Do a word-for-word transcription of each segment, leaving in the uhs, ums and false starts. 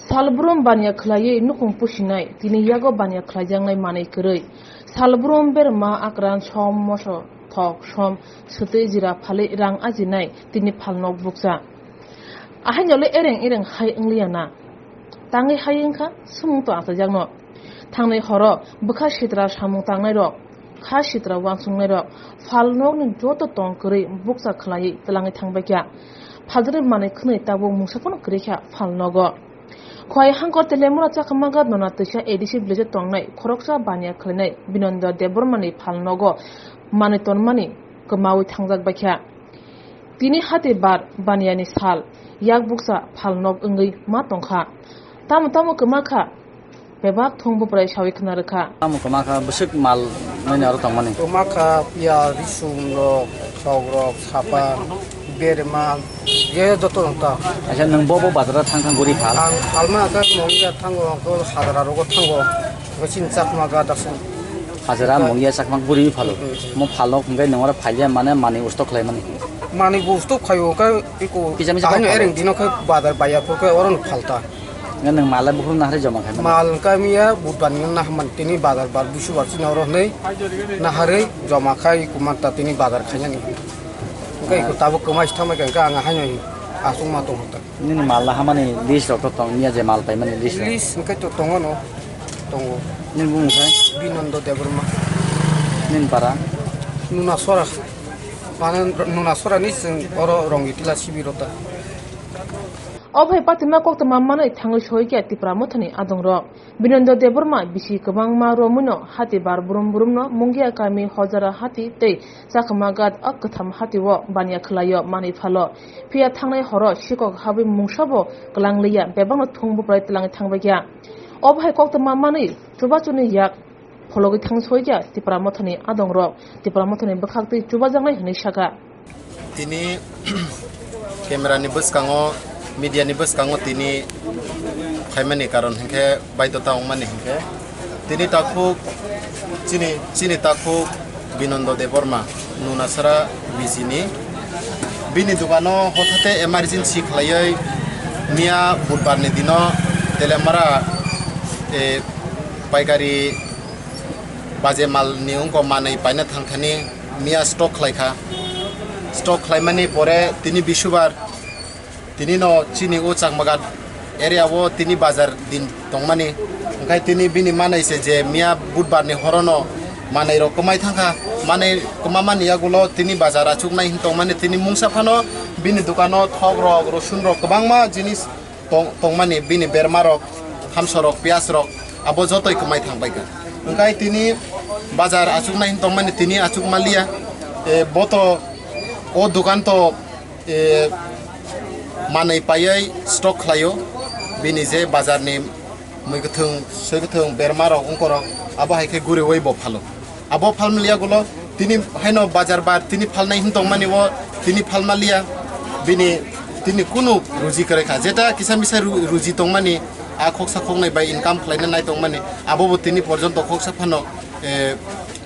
Salbrum baniya khwlaiwi nukhung pusinai, tini yago baniya khwlaijaknai manwi kwrwi. Salbrum berma akran som moso thok som swtwi jira phalwi rang ajinai tini phalnok bukcha. Ahainole ereng ereng hai wngliya na. Tangwi hai wngkha, swmung to achajakno. Thangnai horo bwkha sitra samung tangnairok, kha sitra uansuknairok phalnokni joto tong kwrwi bukcha khwlaiwi twlangwi thangbaikha. Phaljaknai manwi khwnwi tabuk mungsa phano kwrwikha phalnogo. Khowai hangkor Teliamura Chakmagat nona twisa A D C village-o tongnai khoroksa baniya khwlainai Binondo Debbarmani phalnogo manwi tonmani kwmaui thangjak baikha. Tini hati bar baniyani sal, yak bukcha phalnok wngwi ma tongkha. Tamo tamo kwma kha, bebak thung buprai saui khna rwkha. Tamo kwma kha, bwswk mal nini aro tongmani? Kwma kha, piyaj, risum rok, sok rok, sapan, berma, ye joto rok ta. Acha, nwng bo bo bazar o thang thang guri phal? Ang phalma khe Mongia thango, ko Hajra rogo thango, ko chini Chakmagat aswk. Hajra, Mongia, Chakma guri phalo. Mm, mm. Mo phalnok hwnkhe nwng oro phailiya mane manwi usto khlaimani? Manwi bo usto khaio khe iko kisa misa ahai no kok ereng phalo. Dino khe bazar baiya phur khe oro no phalta. Nga nwng mal bukhuk naharwi joma khai mano? Mal wngkha miya budbar ni naharmani tini bazar bar busubar chini oro hwnwi naharwi joma khai kumanta tini bazar khainani. Wngkha iko tabuk kwmai se thangbai kha, wngkha ang haino aswk ma tongkha. Nini mal naharmani list rok to tong niya je mal paimani list rok? List wngkha to tongo no, tongo. Nini bumung khai? Binondo Debbarma. Nini para? Nunasora. Mane Nunasora ni chwng oro Rongitila sibiro ta. Obo hai patima koktwma manwi thangwi soikha Tipra Mothani adongrok. Binondo Debbarma bisi kwbangma romwino hati bar brum brumno Mungia kami Hojara hati tei Chakma Ghat o kwtham hatio baniya khwlaio manwi phalo. Phiya thangnai horo sikok habwi mungsabo kwlangliya, bebakno thung buprai twlangwi thangbaikha. Obo hai koktwma manwi chubachuni yak phologwi thang soikha Tipra Mothani adongrok, Tipra Mothani bwkhaktwi chubajaknai hwnwi sakha. Tini camera ni bwskango, media ni bwskango tini phaimani karon hinkhe baidhota wngmani hinkhe tini takhuk chini, chini takhuk Binondo Debbarma, Nunasara B G ni. Bini dukano hothate emergency khlaiwi miya budbar ni dino Teliamura, eh, paikari baje mal ni wngkok manwi paina thangthani miya stock khlaikha. Stock khlaimani pore tini bisubar, tini no chini o Chakma Ghat area o tini bazar din tongmani. Wngkhai tini bini manwi se je miya budbar ni horono manwi rok kwmai thangkha. Manwi kwmamani yagulo tini bazar achuknai hin tongmani, tini mungsa phano bini dukano thok rok, rosun rok, kwbangma jinis tong-, tongmani, bini berma rok, hamso rok, piyaj rok, abo jotoi kwmai thang bai kha. Wngkhai tini bazar achuknai hin tongmani, tini achuk maliya, e, bo to o dukan to, e, manwi paiwi stock khlaio, bini je bazar ni mui kwthwng, soi kwthwng, berma rok, wngkorok, abo hai khe guriwi bo phalo. Abo phalmaliya gulo tini haino bazar bar tini phalnai hin tongmani o tini phalmaliya, bini tini kunu ruji kwrwi kha. Jeta kisa misa ru-, ruji tongmani, a khoksa khoknai bai income khlaina nai tongmani, abo bo tini porjonto khoksa phano, eh,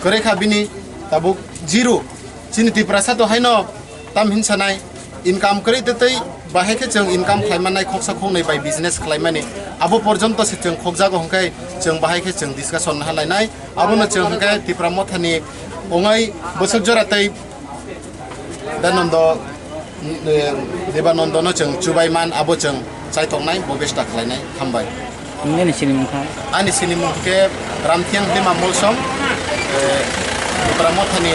kwrwi kha bini tabuk zero. Chini Tiprasa to haino tam hin sanai, income kwrwi tei tei bahai khe chwng income khlai mannai, khoksa khoknwi bai business khlai mani, abo porjonto se chwng khokjago hwnkhe chwng bahai khe chwng discussion halainai. Abono chwng hwnkhe Tipra Mothani ongwi bwswk jora tei Danondo, eh, Debanondono chwng chubai man, abo chwng chaitoknai, bo besta khlainai. Hambai. Nini sinimung kha? Ani sinimung khe Ramthiang Dima Molsom, eh, Tipra Mothani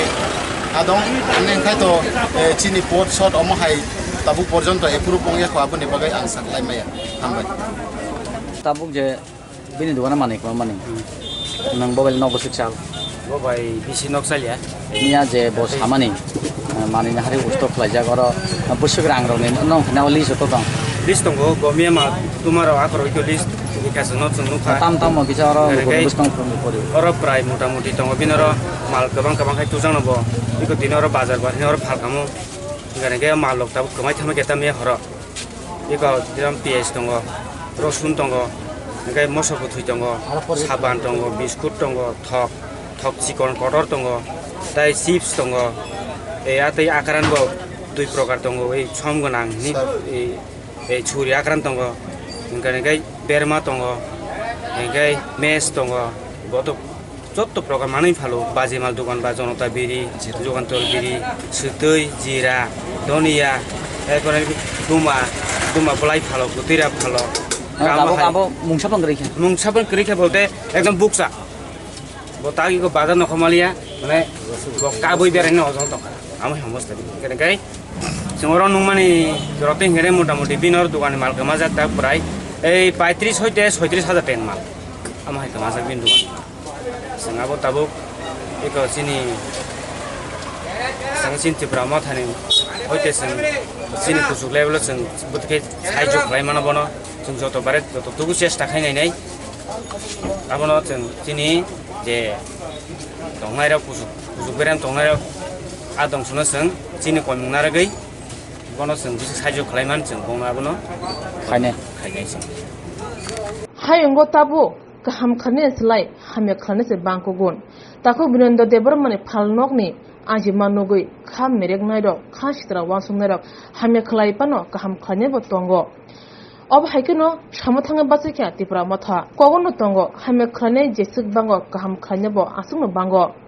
adong, ani wngkhai to, eh, chini pot sot omo hai tabuk porjonto approve wngya kho, aboni bagwi ang saklai maya. Hambai. Tabuk je bini dogano manwi kwma mani. Hmm. Nang bo bai nok bwswk sal? Bo bai bisi nok salya. Miya je bo samani, eh, manwi nahari usto khlaijak oro, eh, bwswk rang rokni nong khna o list to tong? List tongo, gomiya ma tuma rok akhoro iko list ikha se no chwng nukha. Tam tam mo kisa oro. Hwnkhe bwskang phone pori. Oro prai mota moti tongo, bini oro mal kwbang kwbang khai tujakno bo. Iko tini oro bazar bar hino oro phalkamo. Hwnkhe mal rok tabuk kwmai thangma khe tamya horo. Iko dram piyaj tongo, rosun tongo, hwnkhe moso bwthwi tongo, saban tongo, biskut tongo, thok, thok chikon kotor tongo, tei chips tongo, e, a tei akran bo dui prokar tongo, ei som gwnang ni, ei, ei churi akran tongo, Hingkhe hingkhe berma tongo, hingkhe mes tongo, boto jotto program manwi phalo, bajimal dogan ba jonota biri, jugantor biri, swtwi, jira, doniya, erpore duma, duma bolai phalo, kwtwira phalo. Abo, abo mungsa pang kwrwi kha. Mungsa pang kwrwi kha bolte ekdom bukcha. Bo tagi ko bazar no khomaliya, mane bo kabui berai no ojol tongkha. Amo hai obosta di. Kene kai, chwng oro nungmani jora twi hingkhe motamuti bini oro dogan ni mal kwmajak ta prai ei paitris hoite soitris hajar ten mal. Amo hai kwmajak bini dogan. Chwng abo tabuk eko chini, chwng chini Tripura Mothani hoite chwng chini kuchuk level o chwng bwtwkhe saijo khlai mano bono. Chwng joto bare joto tubu chesta khai nai nai. Abono chwng chini je tongnairok kuchuk, kuchuk berem tongnairok a dongsono chwng chini koimung narwgwi bono chwng bisi saijo khlai man chwng bono abono khainai. Khainai chwng. Hayungo tabuk kaham khlainai slai hamya khlainai se bangkugun. Takhuk Birendra Debbarmani phalnokni ajima nugwi kha merek nairok, kha sitra uansuk nairok hamya khlai phano kaham khlainai bo tongo. Obo hai kheno samo thangwi bachaikha Tipra Motha. Kogono tongo, hamya khlainai jeswk bango kaham khlainai bo aswkno bango.